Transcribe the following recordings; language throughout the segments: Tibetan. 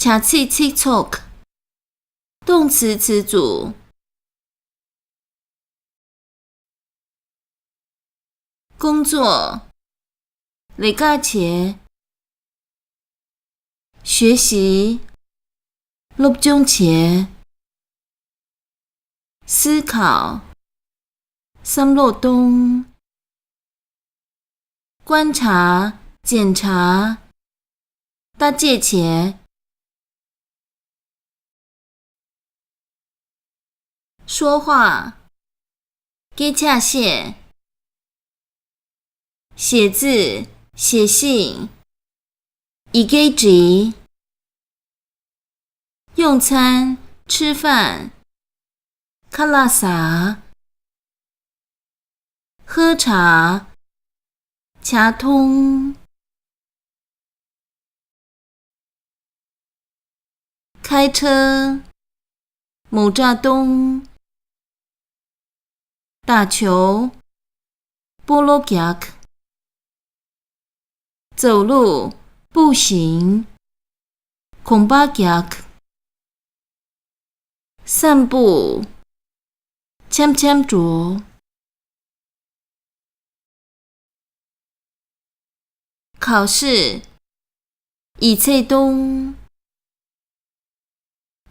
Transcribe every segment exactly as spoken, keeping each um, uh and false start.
བྱ་ཚིག་ཚིག་ཚོགས། 动词词组。 工作。 ལས་ཀ་བྱེད། 学习། སློབ་སྦྱོང་བྱེད། 思考། བསམ་བློ་གཏོང་། 观察། 检查། 搭界前。 说话。 སྐད་ཆ་བཤད། 写字། 写信། ཡི་གེ་འབྲི། 用餐། 吃饭། ཁ་ལག་ཟ། 喝茶། ཇ་འཐུང་། 开车། མོ་ཊ་གཏོང་། 打球། སྤོ་ལོ་རྒྱག走路། 步行། གོམ་པ་རྒྱག 散步། འཆམ་འཆམ་འགྲོ། 考试། ཡིག་ཚད་གཏོང་།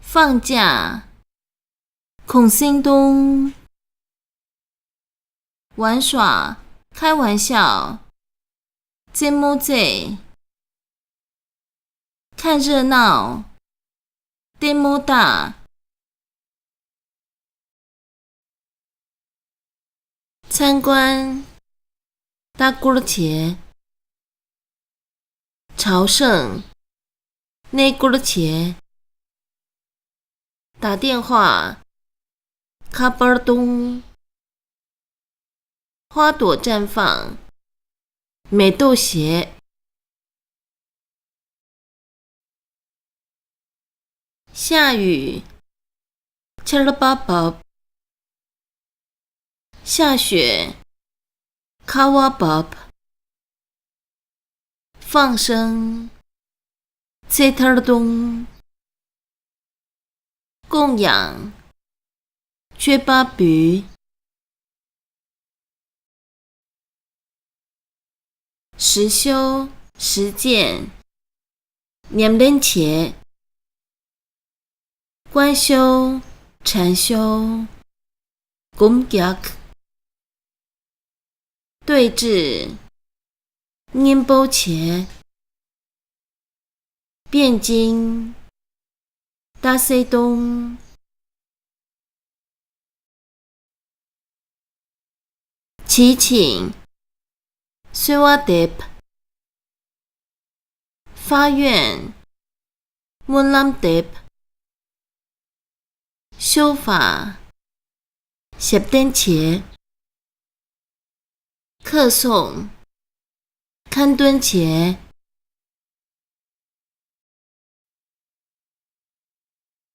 放假། གུང་སེང་གཏོང་། 玩耍། 开玩笑། རྩེད་མོ་རྩེ། 看热闹། ལྟད་མོ་ལྟ། 参观། ལྟ་སྐོར་བྱེད། 朝圣། གནས་སྐོར་བྱེད། 打电话། ཁ་པར་གཏོང་། 花朵绽放། མེ་ཏོག་བཞད། 下雨། ཆར་པ་བབས། 下雪། ཁ་བ་བབས། 放生། ཚེ་ཐར་གཏོང་། 供养། མཆོད་པ་འབུལ། 实修། 实践། ཉམས་ལེན་བྱེད། 观修། 禅修། སྒོམ་རྒྱག 对峙། གཉེན་པོ་བྱེད། 辩经། ལྟ་གསལ་གཏོང་། 祈请། གསོལ་བ་འདེབས། 发愿། སྨོན་ལམ་འདེབས། 修法། ཞབས་བརྟན་བྱེད། 课诵། ཁ་འདོན་བྱེད།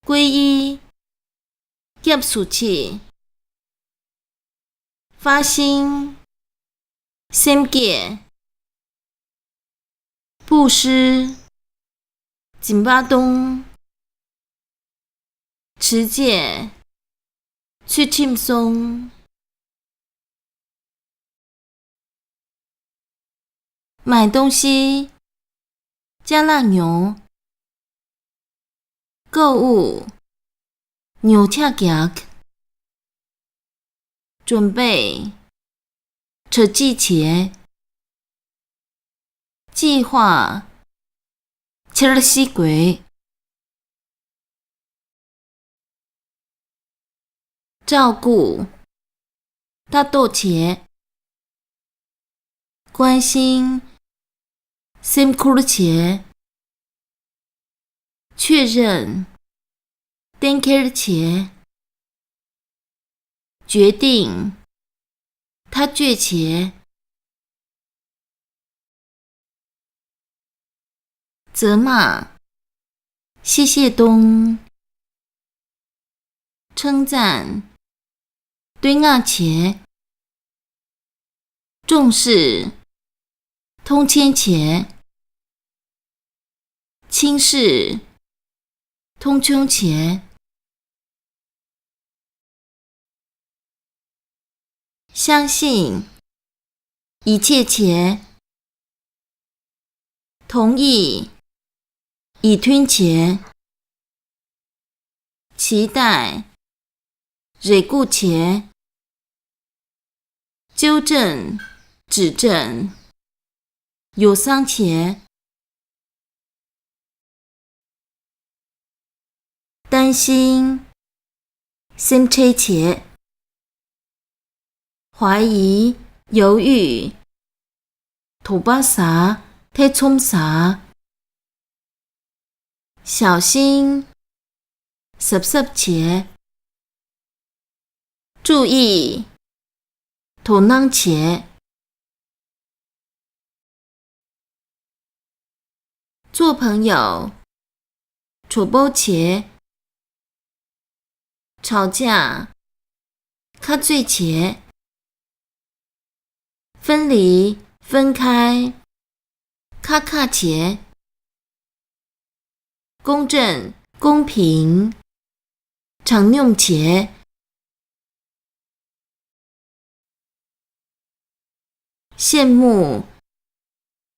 皈依། སྐྱབས་སུ་མཆི། 发心། སེམས་བསྐྱེད། 布施། སྦྱིན་པ་གཏོང་། 持戒། ཚུལ་ཁྲིམས་སྲུང་། 买东西། ཅ་ལག་ཉོ། 购物། ཉོ་ཆ་རྒྱག 准备། གྲ་སྒྲིག་བྱེད། 计划། འཆར་གཞི་བགོས། 照顾། ལྟ་རྟོག་བྱེད། 关心། སེམས་ཁུར་བྱེད། 确认། གཏན་འཁེལ་བྱེད། 决定། ཐག་གཅོད་བྱེད། 责骂། གཤེ་གཤེ་གཏོང་། 称赞། བསྟོད་བསྔགས་བྱེད། 重视། མཐོང་ཆེན་བྱེད། 轻视། མཐོང་ཆུང་བྱེད། 相信，一切བྱེད། 同意，一吞བྱེད། 期待，རེ་སྒུག་བྱེད། 纠正，指正，ཡོ་བསྲང་བྱེད། 担心，སེམས་ཁྲལ་བྱེད། 怀疑，犹豫，དོགས་པ་ཟ། ཐེ་ཚོམ་ཟ། 小心，གཟབ་གཟབ་བྱེད། 注意，དོ་སྣང་བྱེད། 做朋友，གྲོགས་པོ་བྱེད། 吵架，ཁ་རྩོད་བྱེད། 分离，分开，ཁ་ཁ་བྱེད། 公正，公平，དྲང་སྙོམས་བྱེད། 羡慕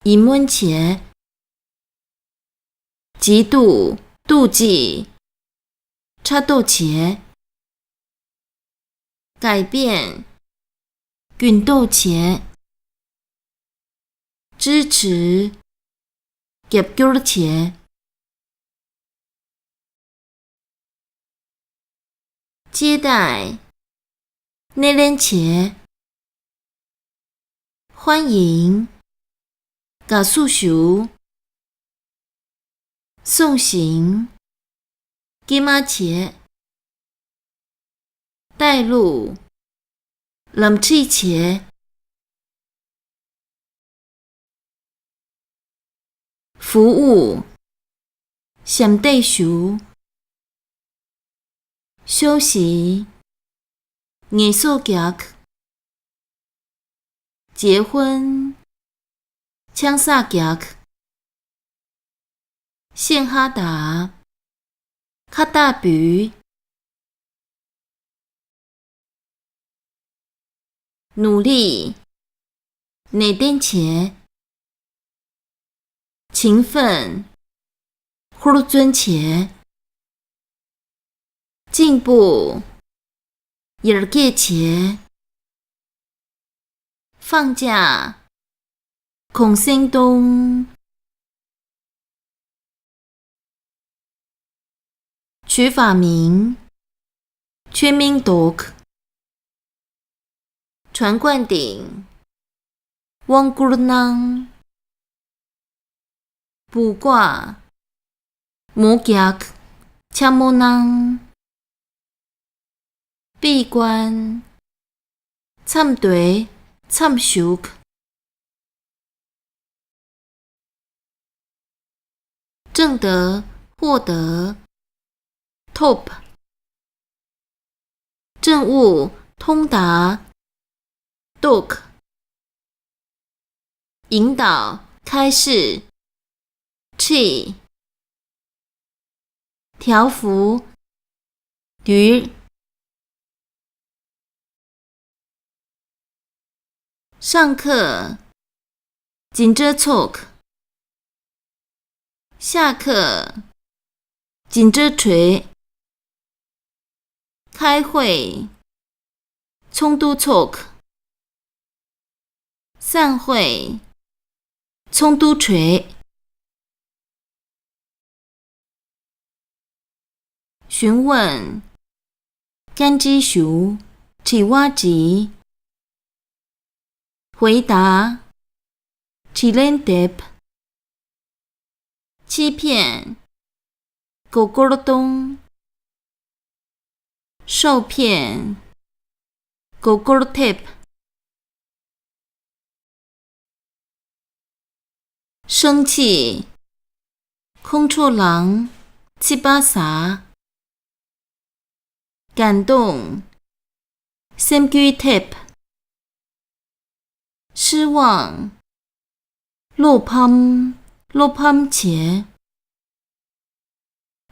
，ཡིད་སྨོན་བྱེད། 嫉妒，妒忌，ཕྲག་དོག་བྱེད། 改变，གྱོང་གུད་བྱེད། 支持，རྒྱབ་སྐྱོར་བྱེད། 接待，སྣེ་ལེན་བྱེད། 欢迎，དགའ་བསུ་ཞུ། 送行，སྐྱེལ་མ་བྱེད། 带路，ལམ་ཁྲིད་བྱེད། 服务，ཞབས་འདེགས་ཞུ། 休息，ངལ་གསོ་རྒྱག། 结婚，ཆང་ས་རྒྱག། 陷害他，ཁ་བཏགས་འབུལ། 努力，ནན་ཏན་བྱེད། 勤奋，ཧུར་བརྩོན་བྱེད། 进步，ཡར་རྒྱས་བྱེད། 放假，གུང་སེང་གཏོང་། 取法名，全民读。船灌顶，དབང་བསྐུར་གནང་། 卜卦，མོ་རྒྱག་འཆམ་མོ་གནང་། 闭关，མཚམས་སྡོད། མཚམས་བཞུགས། 挣得，获得，ཐོབ། 证悟，通达，རྟོགས། 引导，开示，ཁྲིད། 条幅，དུས། 上课，紧张ཚོགས། 下课，紧张གྲོལ། 开会，ཚོགས་འདུ་ཚོགས། 散会，ཚོགས་འདུ་གྲོལ། 询问，བཀའ་འདྲི་ཞུ། དྲི་བ་དྲིས། 回答，དྲིས་ལན་འདེབས། 欺骗，མགོ་སྐོར་གཏོང་། 受骗，མགོ་སྐོར་ཐེབས། 生气，ཁོང་ཁྲོ་ལངས། ཚིག་པ་ཟ། 感动，སེམས་འགུལ་ཐེབས། 失望，བློ་ཕམ། བློ་ཕམ་བྱེད།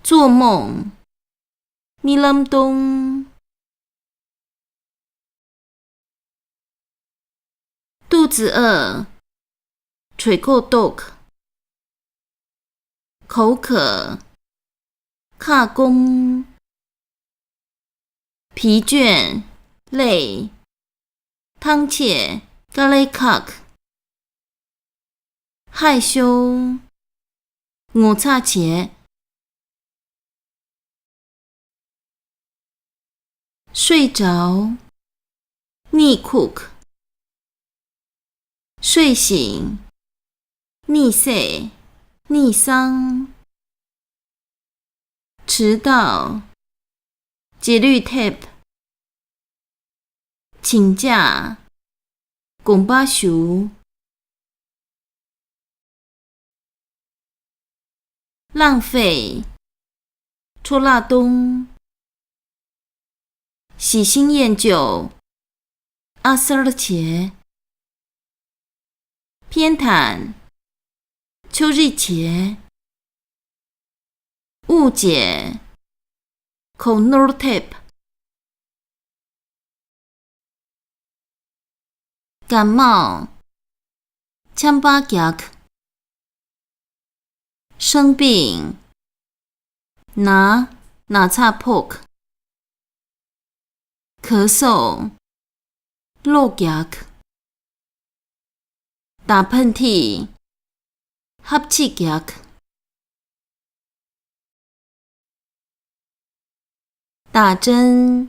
做梦， རྨི་ལམ་གཏོང་། 肚子饿， ཁྲོད་ཁོག་ལྟོགས། 口渴， ཁ་སྐོམ། 疲倦， 累། 胆怯， དཀའ་ལས་ཁག། 害羞， ངོ་ཚ་བྱེད། 睡着， གཉིད་ཁུག། 睡醒， གཉིད་སད། 逆商。 迟到， བྱེད་ལུགས་ཐེབས། 请假， དགོངས་པ་ཞུ། 浪费， འཕྲོ་བརླག་གཏོང་། 喜新厌旧， ཨ་གསར་བྱེད། 偏袒， ཕྱོགས་རིས་བྱེད། 误解， ཁོག་ནོར་ཐེབས། 感冒， ཆམ་པ་རྒྱག། 生病， ན། ན་ཚ་ཕོག། 咳嗽， གློ་རྒྱག། 打喷嚏， ཧབ་ཆི་རྒྱག། 打针，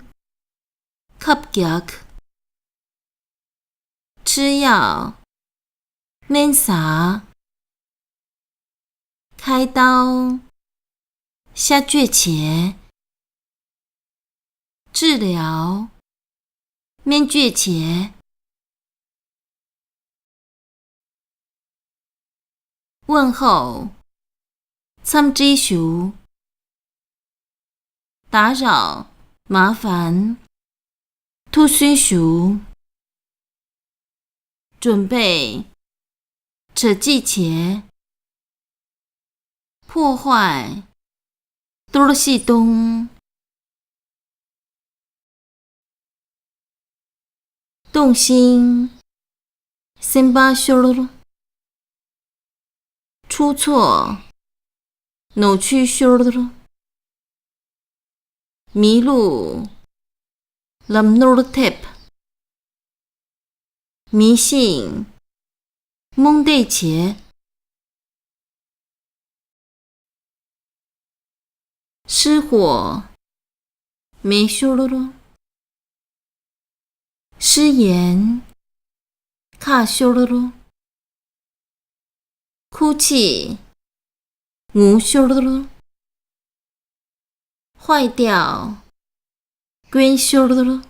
ཁབ་རྒྱག། 吃药， སྨན་ཟ། 开刀， གཤག་བཅོས་བྱེད། 治疗， སྨན་བཅོས་བྱེད། 问候， འཚམས་འདྲི་ཞུ། 打扰， མ་ཕན། ཐུགས་སུན་ཞུ། 准备， གྲ་སྒྲིག་བྱེད། 破坏， གཏོར་བཤིག་གཏོང་། 动心， སེམས་པ་ཤོར། 出错， ནོར་འཁྲུལ་ཤོར། 迷路， ལམ་ནོར་ཐེབས། 迷信， རྨོངས་དད་བྱེད། 失火， མེ་ཤོར། 失言， ཁ་ཤོར། 哭泣， ངུ་ཤོར། 坏掉， སྐྱོན་ཤོར།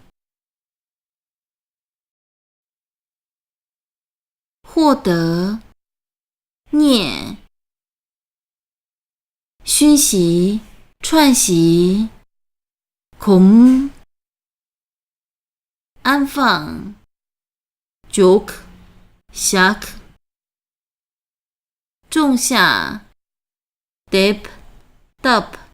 获得， རྙེད། 讯息， ཁྲོད་ཞིག་གོམ། 安放， འཇོག་བཞག种下， འདེབས་བཏབ།